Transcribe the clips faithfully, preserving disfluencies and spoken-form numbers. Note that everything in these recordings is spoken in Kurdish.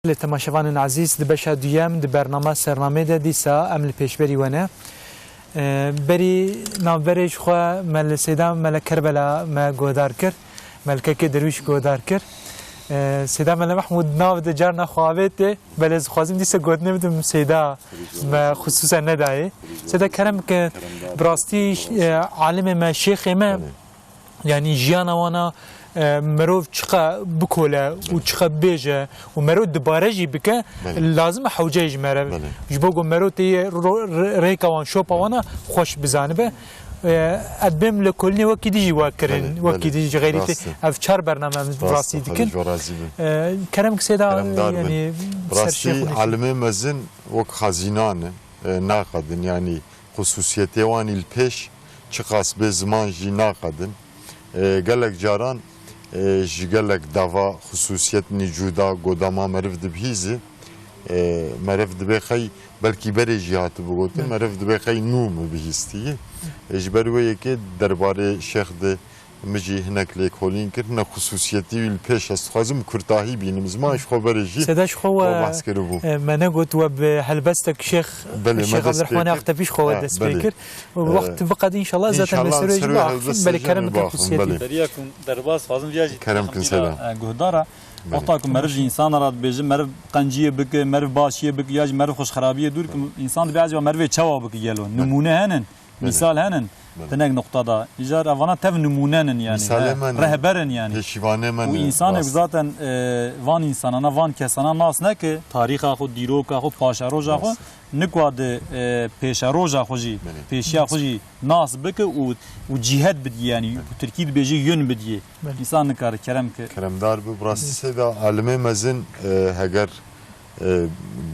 Lê temaşevanên ezîz, di beşa duyem di bernama Sernamê de dîsa em li pêşberî we ne. E, berî navberê ji xwe me li Seyda Melek Kerbela me guhdar kir. Melkekê Derwîş guhdar kir. E, Seyda Mele Mehmûd nav de carna xwe avêtê. Belê ez dixwazim dîsa gotinê bidim Seyda me xisûsen nedayê. Seyda kerem ke bi rastî, e, alimê me, şêxê me, yanî jiyana wana, e, merov çiqa bikole û çiqa bibêje û merov dibare jî bike, lazim e hewceyê ji mere. Ji bo ku merov tê yê ro-, rê-, rêka wan, şopa wana xweş bizanibe. E, ez bêm lêkolînê wekî dî jî we kirin, wekî dî ji xeyrî tê. Ev çar bername em bi rastî dikin. E, kerem ki Seyda, yanî, bi rastî alimê mezin wek xazînan in, e, naqedin, yanî xisûsiyetê wan î li pêş çiqas bê ziman jî naqedin. E, gelek caran, e, ji gelek dava xisûsiyetnî cuda godama meriv dibihîzî. E, meriv dibê xey belkî berê jî hatibû gotin, meriv dibê xey nû min bihîstiye. E, ji ber wê yekê derbarê şêx de min jî hinek lêkolîn kir, hinek xisûsiyetî wî li pêş ez dixwazim kurtahî bînim. Ziman ji xwe berê jî Seyda ji xwe we, bahs kiribû. E, me negot we bi helbestek şêx, Belê, me Şêx dest pê Abdurrahman kir. Aktepî ji xwe we dest pê kir. Wext biqedî înşallah zaten me ser wê jî biaxifin, belê kerem bikin xisûsiyetî. Belê. Beriya ku derbas xwazim viya jî kerem kin Seyda. E, guhdara. Belê. Wexta ku meriv ji însana re dibêje, meriv qenciyê bike, meriv başiyê bike, ya jî meriv xweşxerabiyê dûr ki, însan dibe ecaba merivê çawa bike gelo? Belê. Nimûne henin, mîsal henin. Belê. Hinek nuqta da. Îcar evana tev nimûne nin yanî. Mîsalê me ne. Rehber in yanî. Pêşîvanê me ne. Û însanek zaten, e, van însanana, van kesana nas neke, tarîxa xwe, dîroka xwe, paşeroja xwe, nikwa di, e, pêşeroja xwe jî, pêşiya xwe jî nas bike û, û cîhet bidî yanî. Belê. Ku tirkî dibêje yön bidî. Belê. Însan nikare kerem ke. Keremdar bi. Bi rastî Seyda alimê mezin, e, heger, e,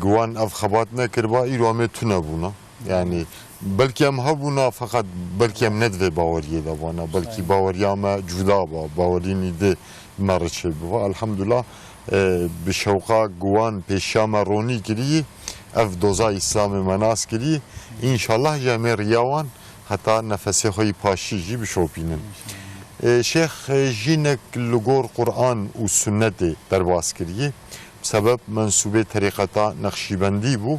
giwan ev xebat nekiriba, îro em ê tune bûna. Yanî belkî em hebûna, feqet belkî em ne di vê baweriyê de bûna. Belkî baweriya me cuda ba, bawerînî di me re çêbiba. Elhamdulillah, e, bi şewqa giwan pêşiya me ronî kirî, ev doza Îslamê me nas kirî. Înşallah jî em ê riya wan heta nefesê xwe yî paşî jî bişopînin. E, Şêx, e, jînek li gor Quran û Sunnetê derbas kiriye. Bi sebeb mensûbê terîqeta Neqşîbendî bû,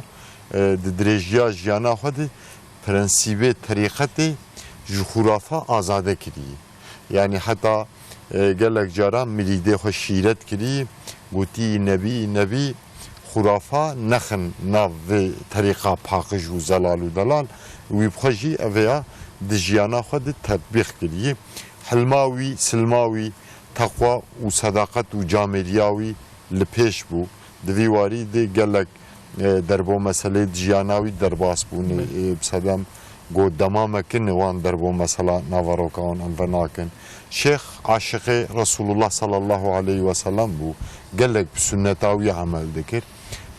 e, di dirêjiya jiyana xwe de prensîbê terîqetê ji xurafa azade kiriye. Yanî heta, e, gelek caran mirîdê xwe şîret kirî, gotî, "Nebî, nebî, xurafa nexin nav vê terîqa paqij û zelal û delal." Wî bi xwe jî ev ya di jiyana xwe de tetbîq kirî. Hilma wî, silma wî, teqwa û sedaqet û camêriya wî li pêş bû. Di vî warî de gelek, e, derbo meselê di jiyana wî derbas bûne. Belê. E, bi sedem got dema me kin wan derbo mesela naveroka wan em venakin. Şêx aşiqê Resulullah sallallahu aleyhi ve sellem bû. Gelek bi sunneta wî emel dikir.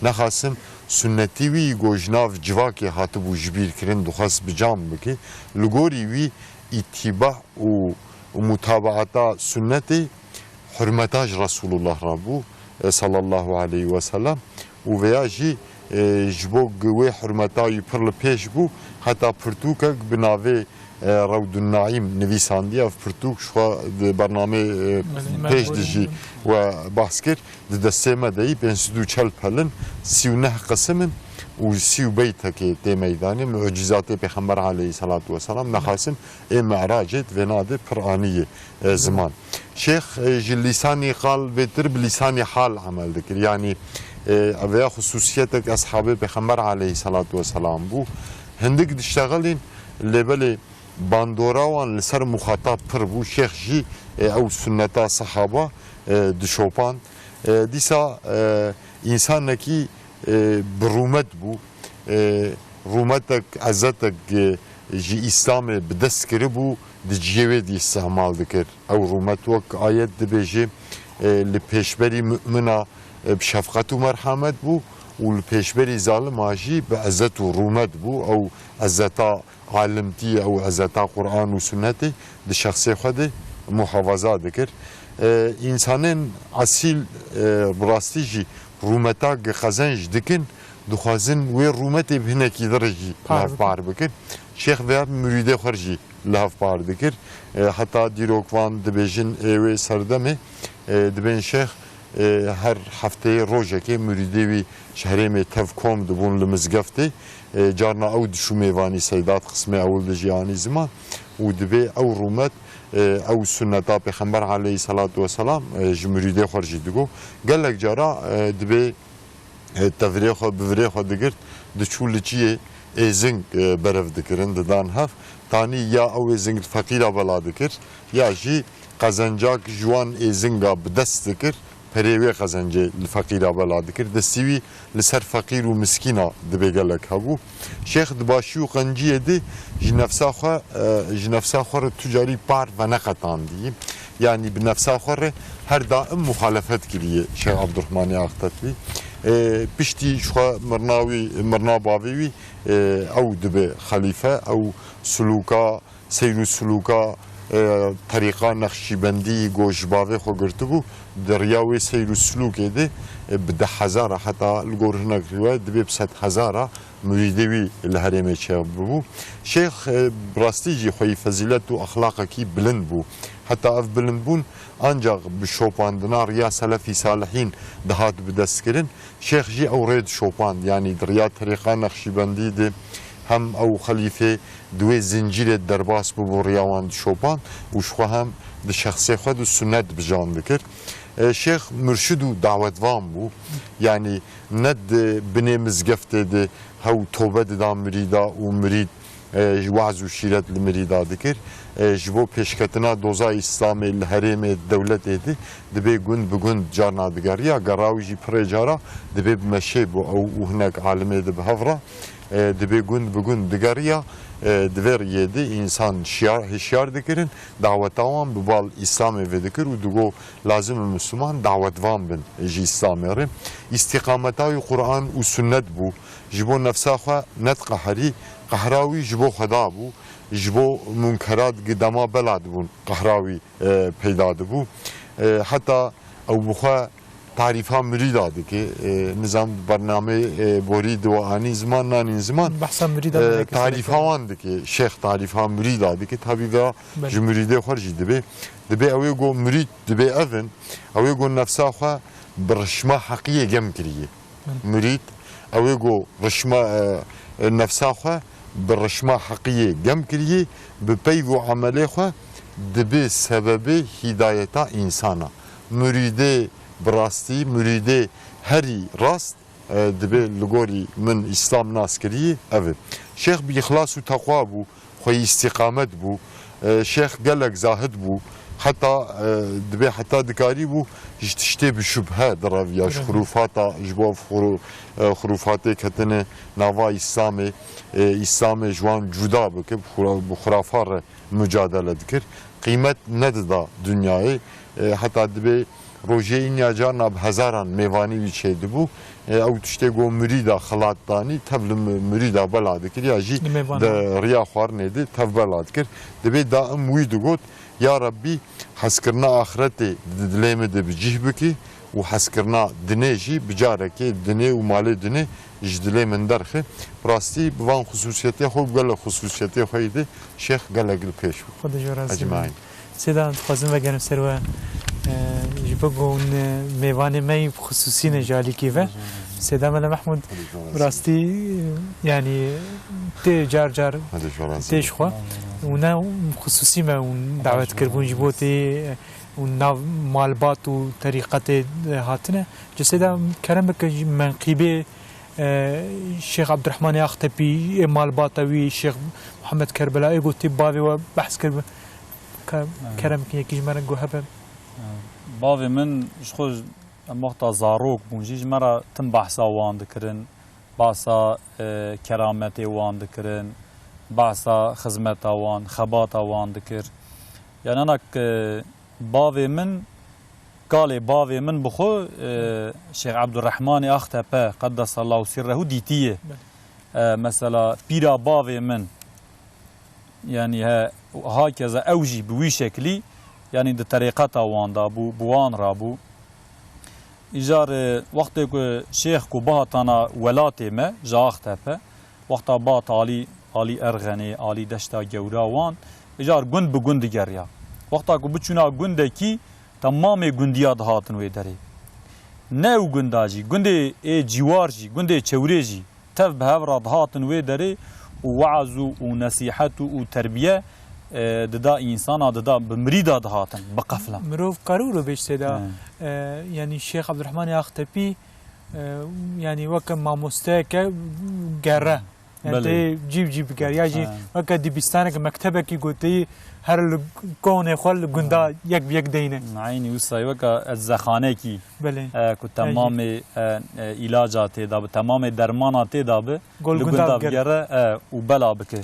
Nexasim sunnetî wî ku ji nav civakê hatibû ji bîr kirin, dixwest bi cam bike. Li gorî wî îtîba û, û mutabaata sunnetê hurmeta ji Resulullah re bû, e, sallallahu aleyhi ve sellem. Û veya jî, e, ji bo ku wê hurmeta wî pir li pêş bû, heta pirtûkek bi navê, e, Rewdun Naîm nivîsandiye. Ev pirtûk ji xwe di bernamê, e, pêş de jî we behs kir. Di destê me de yî pênc sed û çel pelin, sî û neh qisim in û sî û beytekê tê meydanê. Mucîzatê Pêxember aleyhisselatu vesselam, nexasim ê Mi'racê di vêna de pir aniye, e, ziman. Şêx, e, ji lîsanî qal bêtir bi lîsanî hal emel dikir. Yanî, e, ev ya xisûsiyetek eshabê Pêxember aleyhisselatu vesselam bû. Hindik diştexilîn, lê belê bandora wan li ser muxatab pir bû. Şêx jî, e, ew sunneta sehaba, e, dişopand. E, dîsa, e, însanekî, e, bi rûmet bû. E, rûmetek, ezetek, e, ji Îslamê bi dest kiribû, di cihê wê dî îstihmal dikir. Ew rûmet wek ayet dibêje, e, li pêşberî mumina, e, bi şefqet û merhamet bû û li pêşberî zalima jî bi ezet û rûmet bû. Ew ezeta alimtî, ew ezeta Quran û Sunnetê di şexsê xwe de muhafaza dikir. E, însanên esîl, e, bi rastî jî rûmeta qezenc dikin, dixwazin wê rûmetê bi hinekî din re jî li hev par bikin. Şêx vêya bi mirîdê xwe re jî li hev par dikir. E, heta dîrok van dibêjin ê wê serdemê, e, dibên şêx, E, her hefteyê rojekê murîdê wî ji herêmê tev kom dibûn li mizgeftê. E, carna ew diçû mêvanî, Seydat qismê ewil de jî anî ziman û dibê ew rûmet, e, ew sunneta Pêxember aleyhisselatu vesselam, e, ji murîdê xwe jî digot. Gelek cara, e, dibê e, tevirê xwe, bivirê xwe digirt, diçû li çiyê êzing, e, berev dikirin, didan hev. Tanî ya ew êzing li feqîra bela dikir, ya jî qezencak ji wan êzinga bi dest dikir, perê wê qezencê li feqîra bela dikir. Destî wî li ser feqîr û miskîna dibê gelek hebû. Şêx di başî û qenciyê de ji nefsa xwe, e, ji nefsa xwe re tu carî par veneqetandî. Yanî bi nefsa xwe re her daim muxalefet kiriye Şêx Abdurrahmanê Axtepî. E, piştî ji xwe mirna wî, mirna bavê wî, e, ew dibe xelîfe, ew sulûka, seyr û sulûka, e, terîqa Nexşîbendî ku ji bavê xwe girtibû, di riya wê seyr û sulûkê de, e, bi deh hezara, heta li gor hinek rîwayet dibê bi sed hezara murîdê wî li herêmê çêbibû. Şêx, e, bi rastî jî xweyî fezîlet û exlaqekî bilind bû. Heta ev bilindbûn ancaq bi şopandina riya selefî salihîn dihat bidestkirin. Şêx jî ew rê dişopand, yanî di riya terîqa Nexşîbendî de hem ew xelîfê di wê zincîrê derbas bûbû, riya wan dişopand û ji xwe hem di şexsê xwe de sunet bijan dikir. E, Şêx murşid û dawetvan bû, yanî ne di binê mizgeftê de hew tobe dida mirîda û mirîd, e, ji waz û şîret li mirîda dikir. E, ji bo pêşketina doza Îslamê li herêmê dewletê de dibê gund bi gund carna digeriya. Gera wî jî pirê cara dibê bi meşê bo ew û hinek alimê de bi hev re, e, dibê gund bi gund digeriya. E, di vê riyê de însan şiyar, hişyar dikirin, daweta wan bi bal Îslamê vedikir û digo lazim e Misliman dawetvan bin ji Îslamê re. Îstîqameta wî Quran û sunnet bû. Ji bo nefsa xwe nediqeherî, qehra wî ji bo Xweda bû, ji bo munkerat gi dema bela dibûn, qehra wî, e, peyda dibû. E, heta ew bi xwe tarîfa mirîda dike, e, nizam bernameyê, e, borî di we anî ziman, nanîn ziman. Behsa mirîda e, dike, tarîfa wan dike, şêx tarîfa mirîda dike, tabî ve Belê. Ji mirîdê xwe jî dibe. Dibe ew ê go mirîd dibe evin, ew ê go nefsa xwe bi rişma heqiyê gem kiriye. Mirîd, ew ê ku rişma, e, e, nefsa xwe bi rişma heqiyê gem kiriye, bi peyv û emelê xwe dibe sebebê hîdayeta însana. Mirîdê bi rastî, mirîdê herî rast, e, dibe li gorî min Îslam nas kirî, ev e. Şêx bi îxlas û teqwa bû, xweyî îstîqamet bû. E, şêx gelek zahid bû. Heta, e, dibê heta dikarîbû ji tiştê bi şubhe direviya, ji Direviya. Xurûfata, ji bo xurû-, e, xurûfatê ketine nava Îslamê, e, Îslamê ji wan cuda bike, bi xura-, bi xurafa re mucadele dikir. Qîmet nedida dinyayê. E, heta dibê Rojê înya carna bi hezaran mêvanî wî çêdibû. E, ew tiştê ku mirîda xelat danî, tev li mi-, mirîda bela dikir, ya jî Li mêvanan. Di riya xwarinê de tev bela dikir. Dibê daim wî digot, Ya Rebbî, hezkirina axretê di dilê min de bi cih bikî û hezkirina dinê jî bi carekê dinê û malê dinê ji dilê min derxe. Bi rastî bi van xisûsiyetê xwe û gelek xisûsiyetê xwe yê de Şêx gelek li pêş bû. Xwedê ji we razî be. Ecmaîn. Sêda, dixwazim vegerim ser we, e, ji bo ku hûn, e, mêvanê me yî bi xisûsî ne ji alîkî ve. Sêda Mele Mehmûd, bi rastî, e, yanî tê car car Hadi şu an tê ji xwe. Û ne xisûsî me hûn dawet kiribûn ji bo tê, e, û nav malbat û terîqetê, e, hatine. Ji sêda kerem bike ji menqîbê, e, Şêx Abdurrahmanê Axtepî, ê malbata wî, Şêx Muhammed Kerbela, ê ku tê bavê we behs kiribû. Ka-, Evet. Kerem ki yekî ji me re guh hebe. Bavê min ji xwe, em wexta zarok bûn jî ji me re tim behsa wan dikirin, behsa, e, kerametê wan dikirin, behsa xizmeta wan, xebata wan dikir. Yani anak, e, bavê min, kalê bavê min bi xwe, e, Şêx Ebdurrehmanê Axtepe, qeddesallahu sirrehu, dîtiye. Belê. E, mesela pîra bavê min, Yani he, hakeza ew jî bi wî şeklî, yani di terîqeta wan de bû, bi wan re bû. Îcar, e, wextê ku şêx ku bihatana welatê me, ji Axtepe, wexta bihat alî, alî Erxenê, alî Deşta Gewra wan, îcar gund bi gund digeriya. Wexta ku biçûna gundekî, temamê gundiya dihatin wê derê. Ne ew gunda jî, gundê ê cîwar jî, gundê çewrê jî tev bi hev re dihatin wê derê û weaz û, û nesîhet û, û terbiye, e, dida însana, dida bi mirîda dihatin, bi qeflan. Mirov kare wilo bêj sêda, He. e, yanî Şêx Ebdurehmanê Axtepî, e, yanî weke mamosteyeke gere. Yani Belê. tê cî bi cî bigeriya jî Ha. weke dibistaneke mektebekî goteyî her li konê xwe li gunda Ha. yek bi yek deyne. Eynî wisa weke edzexanekî, Belê. e, ku Eynî. temamê, e, e, îlaca tê de bi, temamê dermana tê de bi, Gol li gunda gunda bigere. bigere, e, û bela bike.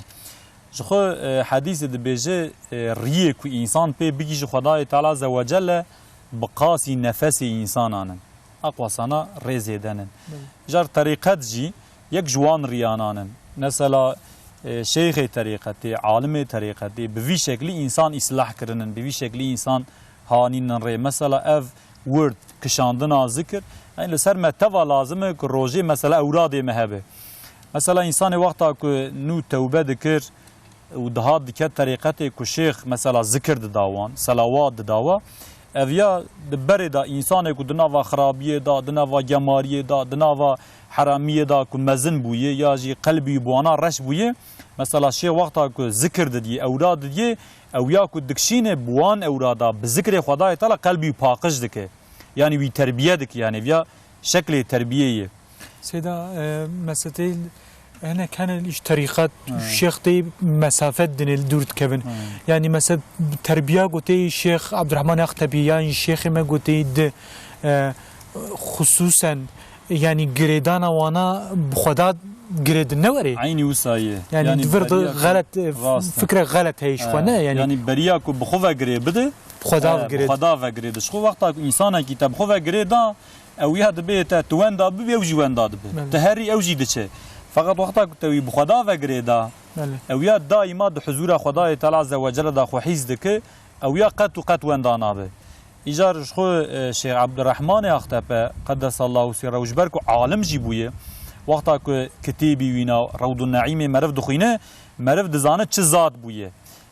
Ji xwe, e, hedîsê dibêje, e, riyê ku însan pê bigihîje Xwedayê Teala Azze ve Celle bi qasî nefesê însanan in. Aqwasana rêzê denin. Belê. Jar terîqet jî yek ji wan riyanan in. Mesela, e, şeyxê terîqetê, alimê terîqetê, bi vî şeklî însan îslah kirinin, bi vî şeklî însan hanînin rê. Mesela ev wird, kişandina zikir, yani li ser me teva lazim e ku rojê mesela ewradê me hebe. Mesela însanê wexta ku nû tewbe dikir, û dihat diket terîqetê ku şêx mesela zikir dida wan, selawat dida wa, ev ya di berê de însanê ku di nava xirabiyê de, di nava gemariyê de, di nava heramiyê de ku mezin bûye ya jî qelbî bi wana reş bûye, mesela şêx wexta ku zikir didiyê, ewra didiyê, ew ya ku dikşîne bi wan ewra de bi zikrê Xwedayê Teala qelbî paqij dike. Yanî wî terbiye dike, yanî viya şeklê terbiyê ye. Seyda, e, meseteyê hinek hene ji terîqet, Hı. şêx tê mesafet dinê li dûr dikevin. Hı. Yanî mesela terbiya gotê Şêx Abdurrahman Axtebî yan jî şêxê me gotê di, e, xusûsen yanî girêdana wana bi xweda girê din ne were. Eynî wisa ye. Yanî Yanî di vir de beriya ku xelet, e, Rast e. fikre xelet heye ji xwe He, ne yanî. yanî beriya ku bi xwe ve girê bide, Bi xweda He, ve girê. bi xweda ve girê de. Ji xwe wexta ku însanekî te bi xwe ve girê da, ew ya dibê te tu wenda bibî, ew jî wenda dibe. Belê. Tu herî, ew jî diçe. Feqet wexta ku te wî bi xweda ve girê da, Belê. ew ya daîma di huzûra Xwedayê Teala Azze ve Celle da xwe hîs dike, ew ya qet û qet wenda nabe. Îcar ji xwe, e, Şêx Ebdurrahmanê Axtepe, qeddesallahu sirrehu, ji ber ku alim jî bûye, wexta ku kitêbî wîna Rewdun Neîmê meriv dixwîne, meriv dizane çi zat bûye.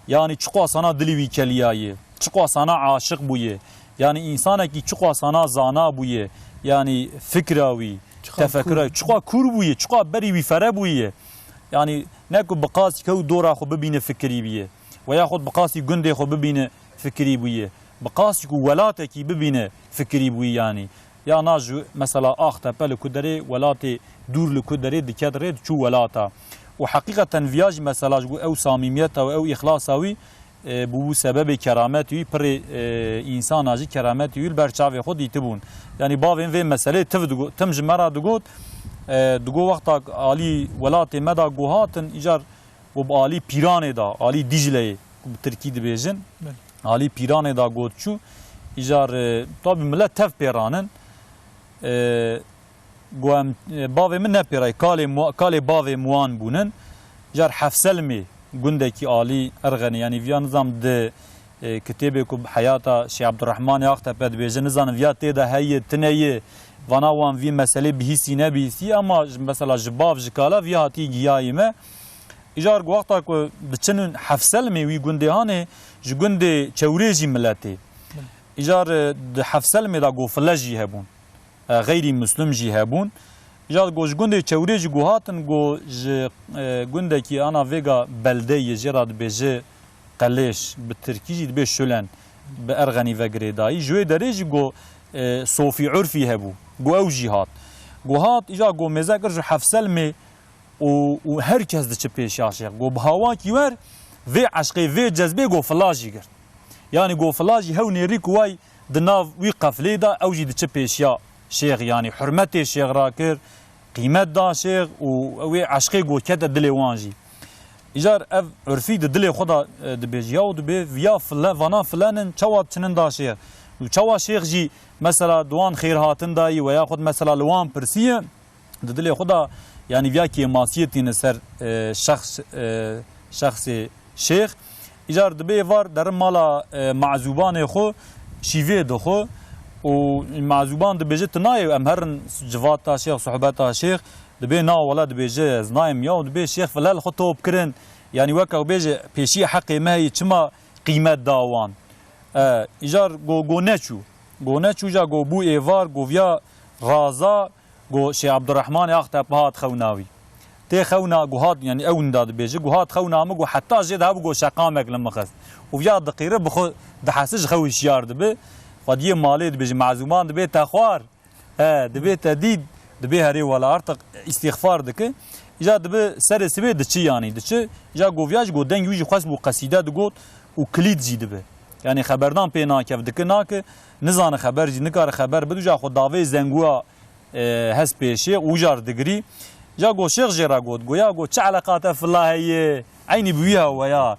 Yanî çiqasana dilê wî keliyaye, çiqasana aşiq bûye. Yanî însanekî çiqasana zana bûye. Yanî fikra wî, Çiqa tefekura kûr. wî, çiqa kûr bûye, çiqa berî wî fere bûye. Yanî ne ku bi qasî kew dora xwe bibîne fikirî bûye. Ve yaxud bi qasî gundê xwe bibîne fikirî bûye. Bi qasî ku welatekî bibîne fikirî bûye yanî. Ya na ji mesela Axtepe li ku derê welatê dûr li ku derê diket rê diçû welata. Û heqîqeten viya jî mesela ji bo ew samîmiyeta û ew îxlasa wî, e, bûbû sebebê kerametê wî, pirê, e, însana jî kerametê wî li ber çavê xwe dîtibûn. Yanî bavên vê meselê tiv digo-, tim ji me re digot, e, digo wexta alî welatê me da ku hatin, îcar û bi alî Pîranê da, alî Dîcleyê, ku bi tirkî dibêjin, Belê. alî Pîranê da got çû, îcar, e, tabî milet tev pêranin, e, Go em, e, bavê min ne pêrayî, kalê mu-, kalê bavê muan bûnin. Jar Hefselmê gundekî alî Erxenê, yanî viya nizam di, e, kitêbê ku bi heyata Şêx Abdurrahmanê Axtepe dibêje, nizanim viya tê de heye, tine ye, vana wan vî meselê bihîsî nebihîsî, ama ji, mesela ji bav ji kala viya hatî giyayî me. Îcar ku wexta ku diçin Hefselmê wî gundê hanê, ji gundê çewrê jî miletê. Îcar, e, di Hefselmê de go file jî hebûn. e, xeyrî Muslim jî hebûn. Ja go ji gundê Çewrê jî go hatin, go ji, e, gundekî ana vêga beldeyê jê re dibêje Qelêş, bi tirkî jî dibê Şulen, bi Erxenî ve girêdayî. Ji wê derê jî go, e, Sofî Urfî hebû. Go ew jî hat. Go hat, îja go mêze kir ji Hefselmê û, û her kes diçi pêşiya şêx. Go bi hawakî wer, vê eşqê, vê cezbê go fila jî girt. Yanî go fila jî hew nêrî ku way di nav wî qeflê de ew jî diçi pêşiya şêx, yanî hurmetê şêx rakir, qîmet da şêx û wê eşqê go kete dilê wan jî. Îcar ev Urfî di dilê xwe de, e, dibêje, ya û dibê viya file, vana filenin çawa diçinin da şêx. Û çawa şêx jî mesela di wan xêrhatin dayî we yaxud mesela li wan pirsiye, di dilê xwe de, yanî viya kêmasiyê tîne ser, e, şexs, e, şexsê şêx. Îcar dibê êvar derin mala, e, mazûbanê xwe şîvê dixwe û mazûban dibêje, tu nayê em herin civata şêx, sohbeta şêx? Dibê na wele, dibêje ez nayêm ya û dibê şêx file li xwe top kirin. Yanî weke bêje pêşiyê heqê me heye, çima qîmet da wan? E, îcar go, go neçû. Go neçû ja go bû êvar, go viya Raza go Şêx Ebdurrehmanê Axtepe hat xewna wî. Tê xewna go hat, yanî ew winda dibêje, go hat xewna min, go heta jê de hebû go şeqamek li min xist. Û viya diqîre bi xwe dihese ji xew hişyar dibe. Xwediyê malê dibêje, mezûman dibê te xwar. He, dibê te dît, dibê herê wela artık îstîxfar dike. Îca dibe serê sibê diçi yanî, diçi. Îca go viya jî go deng wî jî xwest bû qesîde digot û kilît jî dibe. Yanî xeberdan pê nakev dike nake, nizane xeber jî nikare xeber bide, îca xwe davê zengûya, e, hespê şêx û jar digirî. Îca go şêx jê re got, go ya go çi eleqa te fila heye? Eynî bi wî hewa ya.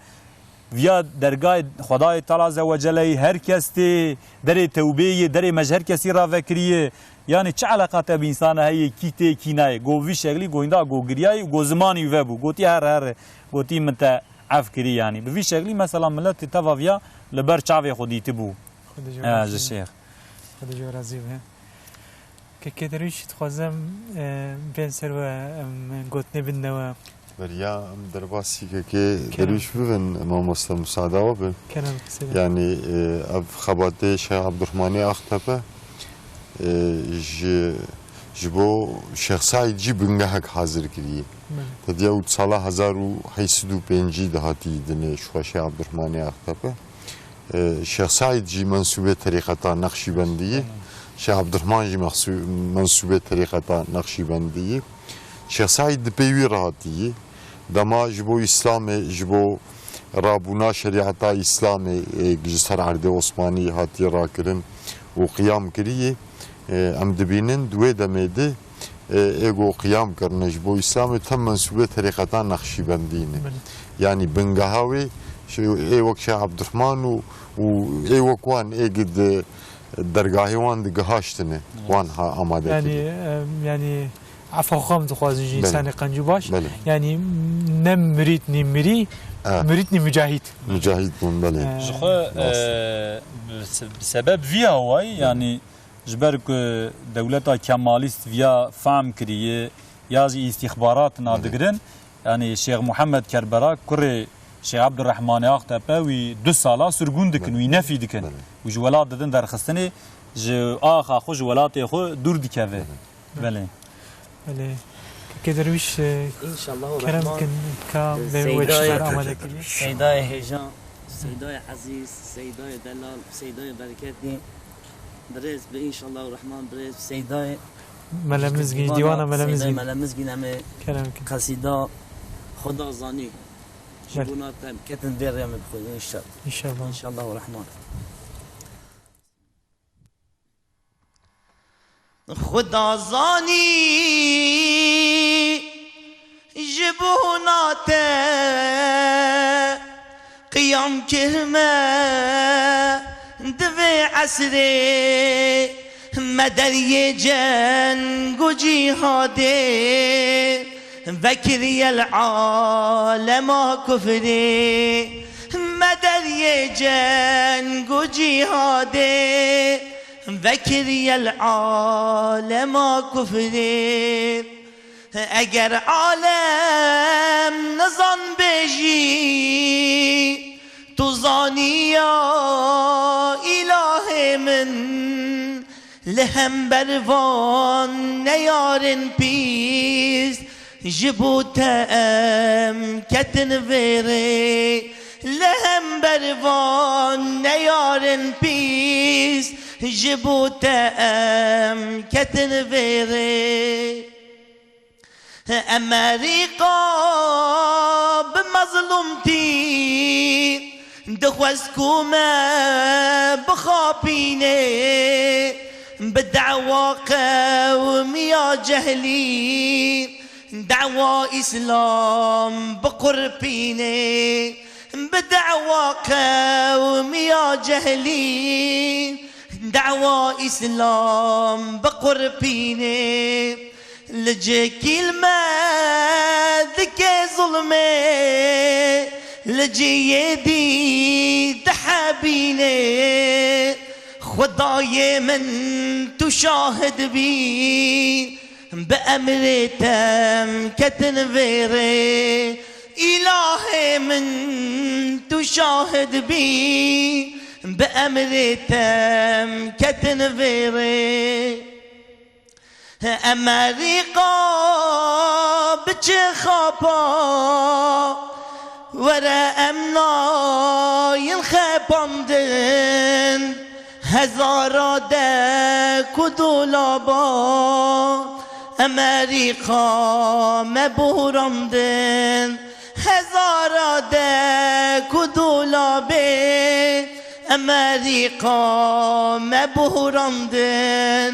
Viya dergahê Xwedayê Teala Azze ve Celeyê her kes tê, derê tewbê yê, derê me ji her kesî re vekirî ye. Yanî çi eleqa te bi însana heye, kî tê, kî nayê? Go vî şeklî, go hînda, go giriyayî, go zimanî wî vebû. Gotî, here, here. Gotî, min te ef kirî yanî. Bi vî şeklî mesela miletê teva viya li ber çavê xwe dîtibû. Xwedê ji we He, razî ji be. Şêx. Xwedê ji we razî be. Kekê Derwîş, dixwazim, e, bên ser we, em, gotinê bidine we. Beriya em derbasî kekê Kerem. Derwîş bibin, mamoste, musada we be. Kerem, qisê de. Yanî, e, ev xebatê Şêx Ebdurrahmanê Axtepe, e, ji, ji bo Şêx Seîd jî bingehek hazir kiriye. Belê. Tediya û sala hezar û heşt sed û pêncî de hatî dinê ji xwe Şêx Ebdurrahmanê Axtepe. E, Şêx Seîd jî mensûbê terîqeta Neqşîbendî ye. Şêx Ebdurrahman jî mexsû-, mensûbê terîqeta Neqşîbendî ye. Şêx Seîd di pey wî re hatî ye. Dema ji bo Îslamê, ji bo rabûna şerîeta Îslamê, e, ji ser erdê Osmanî hatiye rakirin û qiyam kiriye. E, em dibînin di wê demê de, e, ê ku qiyam kirine ji bo Îslamê, tem mensûbê terîqeta Neqşîbendî ne. Belê. Yanî bingeha wê, şey, ê wek Şêx Ebdurrahman û, û ê wek wan ê gi di dergahê wan digihaştine, Evet. wan ha amade Yanî, kiriye. em, yanî, efa xwe em dixwazin ji Belê. însanê qenc û baş. Belê. Yanî, ne mirît nî mirî, Evet. mirît nî mücahîd. Mücahîd bûn, belê. Ee, Ji xwe, Rast. e, bi se-, bi sebeb vî awayî, Belê. yanî, Ji ber ku dewleta Kemalîst viya fehm kiriye ya jî îstîxbarat Belê. nadigirin, yanî Şêx Muhammed Kerbera, kurê Şêx Abdurrahmanê Axtepe, wî du sala sirgûn dikin, Belê. wî nefî dikin. Belê. Wî ji welat didin derxistinê, ji axa xwe, ji welatê xwe dûr dikeve. Belê. Belê. Belê. Kekê Derwîş, e, İnşallah kerem Rahman, kin ka e, bê Seydayê, weçikar amade kirî. Seydayê hêja, Seydayê ezîz, Seydayê delal, Seydayê bereketî. Birêz bi, înşallah Rahman, birêz Seydayê Mele Mizgîn, Dîwana Mele Seydayê Mizgîn. Mele Mizgîn em ê Kerem kin. qesîda Xuda zanî. Ji Belê. bona te ketin vê rê em ê bixwînin înşallah. Înşallah. Înşallah Rahman. Xuda zanî ji bona te qiyam kirme di vê esrê me deriyê ceng û cîhadê vekiriye li alema kufrê. Me deriyê ceng û cîhadê vekiriye li alema kufrê. Eger alem nizan bê jî, tu zaniya îlahê min. Li hember van neyarên pîs, ji bo te em ketin vê rê. Li hember van neyarên pîs, ji bo te em ketin vê rê. Emerîka bi mezlûmtî dixwest ku me bixapînê, bi dewa qewmiya cehlî, dewa Îslam biqurpînê, bi dewa qewmiya cehlî, dewa Îslam biqurpînê. Li cihekî li me dike zulmê, li cihê dî dihebînê. Xwedayê min tu şahid bî, bi emrê te em ketin vê rê. Îlahê min tu şahid bî, bi emrê te em ketin vê rê. Emerîqa biçe xapa, were em nayên xepandin. Hezara dek û dolaba, Emerîqa me borandin. Hezara dek û dolabê, Emerîqa me borandin.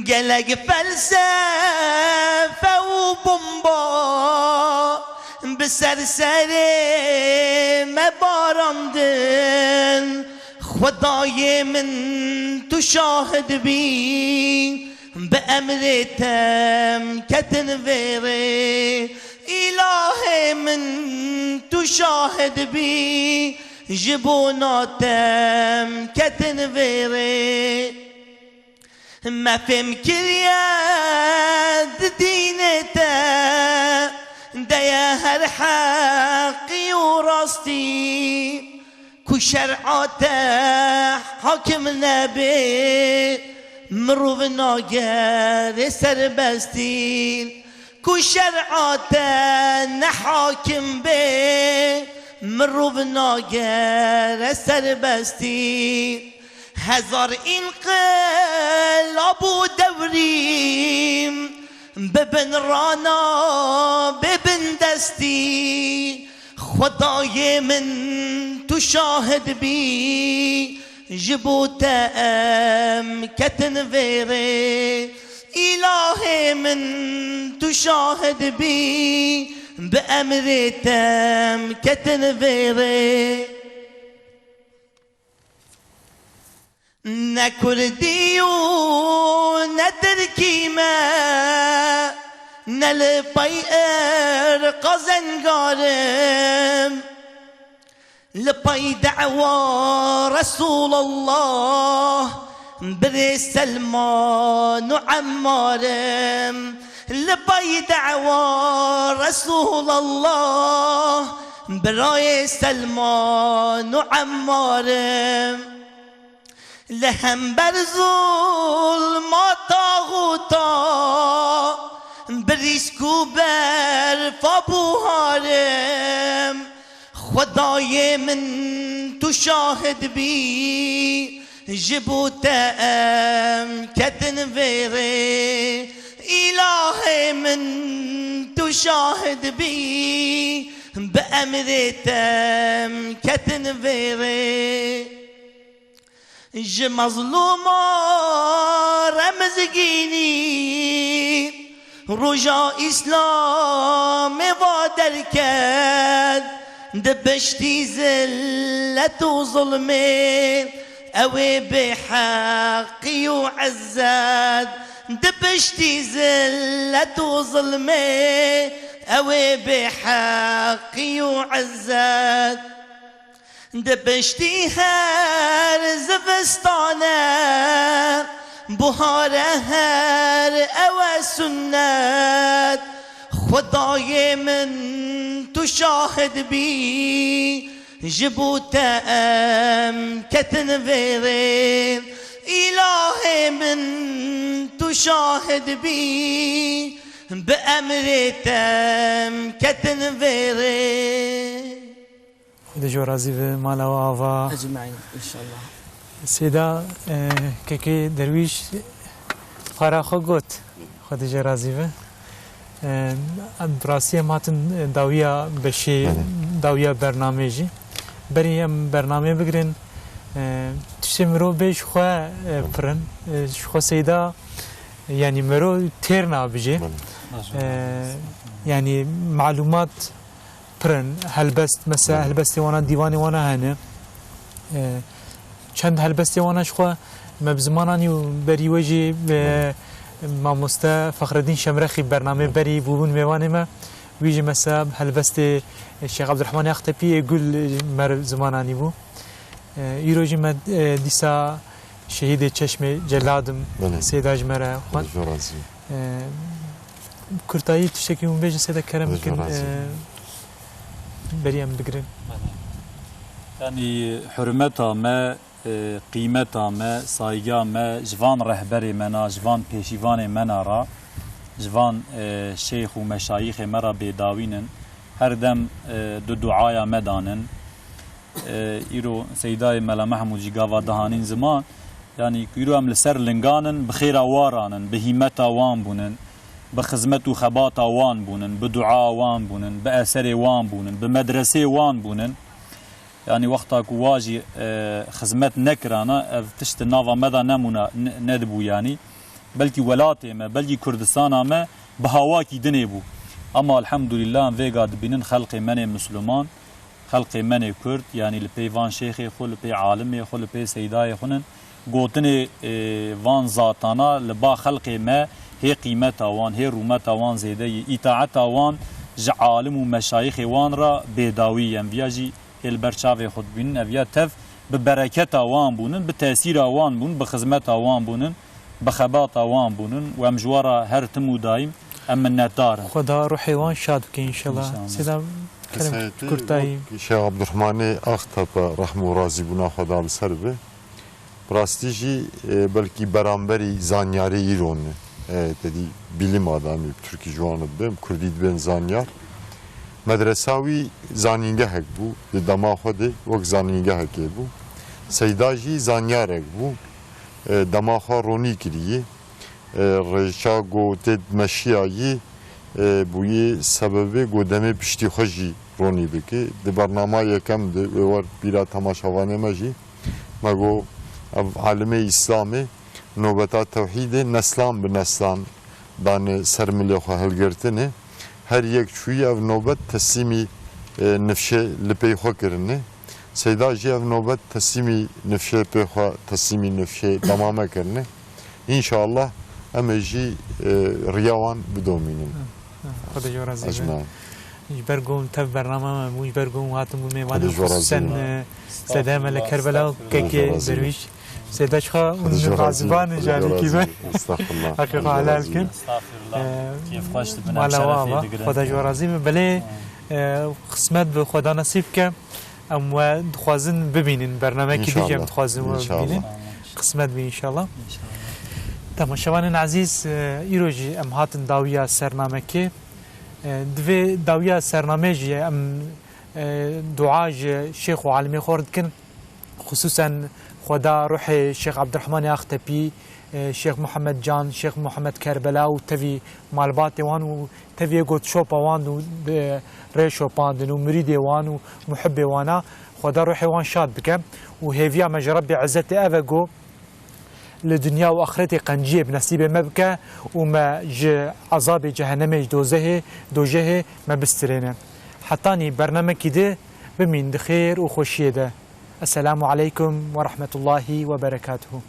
Gelek felsefe û bomba bi ser serê me barandin. Xwedayê min, tu şahid bî, bi emrê te em ketin vê rê. Îlahê min, tu şahid bî, ji bona te em ketin vê rê. Me fêm kiriye di dînê te de ye her heqî û rastî, ku şer'a te hakim nebe, mirov nagere serbestî, ku şer'a te ne hakim be, mirov nagere serbestî. Hezar înqilab û dewrîm bibin rana, bibin destî. Xwedayê min, tu şahid bî, ji bo te em ketin vê rê. Îlahê min, tu şahid bî, bi emrê te em ketin vê rê. Ne kurdî û ne tirkî me, ne li pey irqa zengar im. Li pey dewa Resûlallah, birê Selman û Emmar im. Li pey dewa Resûlallah, birayê Selman û Emmar im. Li hember zulma taxûta, bi rîsk û berfa buharim. Xwedayê min, tu şahid bî, ji bo te em ketin vê rê. Îlahê min, tu şahid bî, bi emrê te em ketin vê rê. Ji mezlûma remizgînî roja Îslamê va derket, di piştî zillet û zulmê ew ê bêheqî û izzet, di piştî zillet û zulmê ew ê bêheqî û izzet. Di piştî her zivistane, buhare her ew e sunnet. Xwedayê min, tu şahid bî, ji bo te em ketin vê rê. Îlahê min, tu şahid bî, bi emrê te em ketin vê rê. Xwedê ji we razî be, mala we ava. Ecmaîn, înşallah. Seyda, e, kekê Derwîş para xwe got. Xwedê ji we razî be. E, em bi rastî em hatin, e, dawiya beşê, Belê. dawiya bernameyê jî. Berî em bernameyê bigirin, e, tiştê mirov bê ji xwe, e, Belê. pir in. E, ji xwe Seyda, yanî mirov têr nabijê. Belê. E, yanî malûmat pir in. Helbest, mesela, Belê. helbestê wana, dîwanê wana hene. E, çend helbestê wana ji xwe me bi ziman anî û berî wê jî, e, mamoste Fexredîn Şemrexî bernameyê Belê. berî bûbûn mêvanê me. Wî jî mesela helbestê Şêx Ebdurehmanê Axtepî yê Gul me re ziman anî bû. E, îro jî me, e, dîsa Şehîdê Çeşmê Celadim Belê. Seyda ji me re xwend. Belê, razî. E, kurtayî tiştekî hûn bêjin, Seyda, kerem Belê, bikin, razî. e, berî em bigirin. Belê. Yanî hurmeta me E, qîmeta me, sayga me ji van rehberê me na, ji van pêşîvanê me na ra, ji van, e, şeyx û meşayîxê me ra bêdawîn in. Her dem, e, di duaya me danin. E, îro Seydayê Mela Mehmûd jî gava dihanîn ziman, yanî ku îro em li ser lingan in, bi xêra waran in, bi hîmeta wan bûnin, bi xizmet û xebata wan bûnin, bi dua wan bûnin, bi eserê wan bûnin, bi medresê wan bûnin. Yanî wexta ku wa jî, e, xizmet nekirana, ev tişt di nava me de nemûna, ne-, nedibû yanî. Belkî welatê me, belkî Kurdistana me bi hawakî dinê bû. Ama elhamdulillah em vêga dibînin xelqê me nê Misliman, xelqê me nê Kurd, yanî li pey van şêxê xwe, li pey alimê xwe, li pey seydayê xwe nin. Gotinê, e, van zatana li ba xelqê me hê qîmeta wan, hê rûmeta wan zêde yî. Îtaeta wan ji alim û meşayixê wan re bêdawî ye. Em viya jî hê li ber çavê xwe dibînin. Ev ya tev bi bereketa wan bûnin, bi tesîra wan bûn, bi xizmeta wan bûnin, bi xebata wan bûnin û em ji we re her tim û daîm em minnetdar in. Xweda ruhê wan şad bike înşallah. Înşallah. Sêda kerem Kesayetî kurtayî. Wek Şêx Abdurrahmanê Axtepe rehm û razîbûna Xweda li ser be. Bi rastî jî, e, belkî beramberî zanyarê îro ne. E, te dî bilim adamî, bi tirkî ji wan re dibêm, kurdî dibên zanyar. Medresa wî zanîngehek bû, di dema xwe de wek zanîngehekê bû. Seyda jî zanyarek bû, e, dema xwe ronî kirî. E, rêça ku tê dimeşiyayî, e, bûyî sebebê ku demê piştî xwe jî ronî bike. Di bernama yekem de wê wer bîra temaşevanê me jî me got, ev alimê Îslamê nobeta tewhîdê neslan bi neslan dane ser milê xwe hilgirtinê. Her yek çûyî ev nobet teslîmî, e, nifşê li pey xwe kirine. Seyda jî ev nobet teslîmî nifşê pê xwe, teslîmî nifşê dema me kirine. Înşallah em ê jî, e, riya wan bidomînin. Xwedê ji we razî be. Ecmaîn. Ji ber ku hûn tev bernama me bûn, ji ber ku hûn hatin bûn mêvanê, Xwedê ji we razî xusûsen, be. E, Seyda me li Estağfurullah, Kerbelan estağfurullah. Kekê Derwîş. Seyda çixa hûn razî van, carîkî me. Estağfurullah. Xwedê ji we razî be. Haqê xwe helal kin. Estağfurullah. E, kêfxweş dibin, mala em şerefê ava, digirin. Xweda ji we razî be. Belê, e, qismet bi Xweda nesîb ke. Em we dixwazin bibînin, bernamekî dî em dixwazin we bibînin. Înşallah. Qismet be înşallah. Înşallah. Temaşevanên ezîz, e, îro jî em hatin dawiya sernamekê. E, di vê dawiya sernamê jî em, e, dua ji şêx û alimê xwe re dikin. Xusûsen Xweda ruhê Şêx Ebdurehmanê Axtepî, e, Şêx Muhammed Can, Şêx Muhammed Kerbela û tevî malbatê wan û tevî yê got şopa wan û, e, rê şopandin û mirîdê wan û muhibbê wana, Xweda ruhê wan şad bike û hêviya me ji Rebbê Ezzetê ev e ku li dinya û axretê qenciyê bi nesîbê me bike û me ji ezabê cehenemê, ji dozehê, dojehê me bistirêne. Hetanî bernamekî di bimîn di xêr û xweşiyê de. Esselamu aleykum ve rahmetullahi ve berekatuhu.